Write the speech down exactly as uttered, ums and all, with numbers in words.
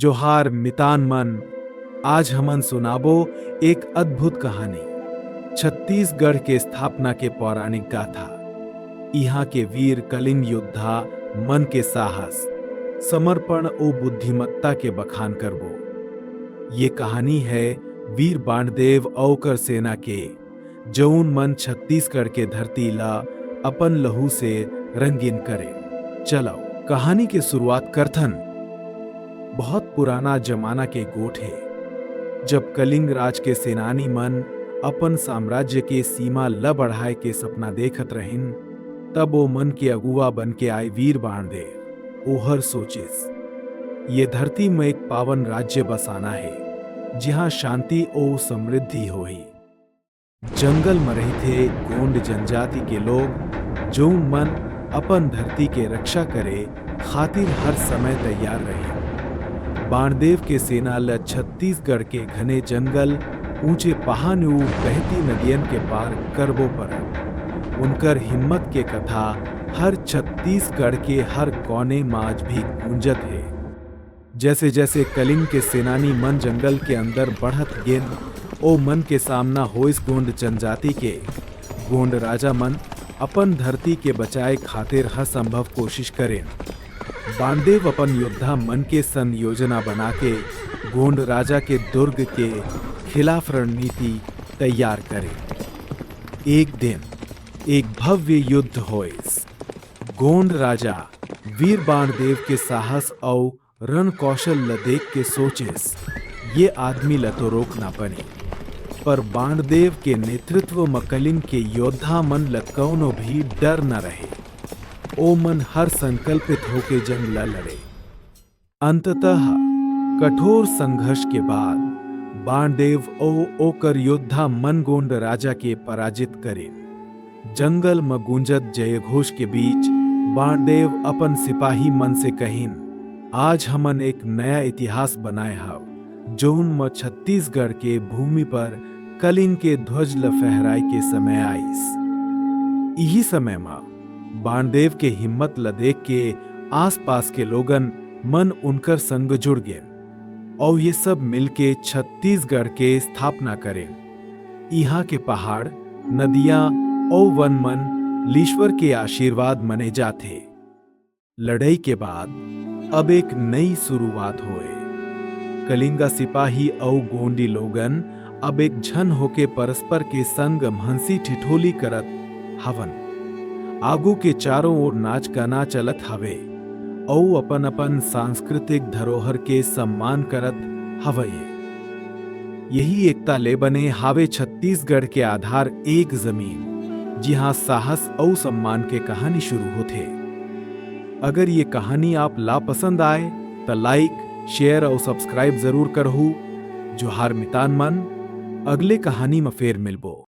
जोहार मितान मन, आज हमन सुनाबो एक अद्भुत कहानी, छत्तीसगढ़ के स्थापना के पौराणिक गाथा। इहाँ के वीर कलिंग योद्धा मन के साहस, समर्पण अउ बुद्धिमत्ता के बखान करबो। ये कहानी है वीर बाणदेव अउ ओकर सेना के, जऊन मन छत्तीसगढ़ के धरती ला अपन लहू से रंगीन करे। चलो, कहानी के शुरुआत करथन। बहुत पुराना जमाना के गोठ हे, जब कलिंग राज के सेनानी मन अपन साम्राज्य के सीमा ल बढ़ाए के सपना देखत रहिन, तब ओ मन के अगुवा बन के आए वीर बाणदेव। ओहर सोचिस, ये धरती म एक पावन राज्य बसाना हे, जिहाँ शांति अउ समृद्धि होही। जंगल म रहिथे गोंड जनजाति के लोग, जऊन मन अपन धरती के रक्षा करे खातिर हर समय तैयार रहे। बाणदेव के सेना ल छत्तीसगढ़ के घने जंगल, ऊंचे पहाड़ अउ बहती नदियन के पार करबो पड़त। उनकर हिम्मत के कथा हर छत्तीसगढ़ के हर कोने म आज भी गूंजत हे। जैसे जैसे कलिंग के सेनानी मन जंगल के अंदर बढ़त गेन, ओ मन के सामना होइस गोंड जनजाति के। गोंड राजा मन अपन धरती के बचाए खातिर हर संभव कोशिश करेन। बाणदेव अपन योद्धा मन के संग योजना बना के गोंड राजा के दुर्ग के खिलाफ रणनीति तैयार करे। एक दिन एक भव्य युद्ध होइस। गोंड राजा वीर बाणदेव के साहस अउ रण कौशल ल देख के सोचिस, ये आदमी ल तो रोकना पड़ही। पर बाणदेव के नेतृत्व म कलिंग के योद्धा मन ल कउनो भी डर न रहे। ओ मन हर संकल्पित होके जंग ल लड़े। अंततः कठोर संघर्ष के बाद बाणदेव अउ ओकर योद्धा मन गोंड राजा के पराजित करिन। जंगल म गूंजत जयघोष के बीच बाणदेव अपन सिपाही मन से कहिन, आज हमन एक नया इतिहास बनाए हव, जऊन म छत्तीसगढ़ के भूमि पर कलिंग के ध्वज ल फहराए के समय आइस। इही समय म बाणदेव के हिम्मत ल देख के आसपास के लोगन मन उनकर संग जुड़ गेन, अउ ये सब मिलके छत्तीसगढ़ के स्थापना करेन। इहाँ के पहाड़, नदियाँ अउ वन मन लीश्वर के आशीर्वाद मने जाथे। लड़ई के बाद अब एक नई शुरुआत होए। कलिंगा सिपाही अउ गोंडी लोगन अब एक झन होके परस्पर के संग हंसी ठिठोली करत हवन। आगू के चारों ओर नाच गाना चलत हवे अउ अपन अपन सांस्कृतिक धरोहर के सम्मान करत हवय। यही एकता ले बने हावे छत्तीसगढ़ के आधार एक जमीन, जिहाँ साहस अउ सम्मान के कहानी शुरू होथे। अगर ये कहानी आप ला पसंद आए, त like, share अउ subscribe जरूर करहू। जोहार मितान मन, अगले कहानी म फेर मिलबो।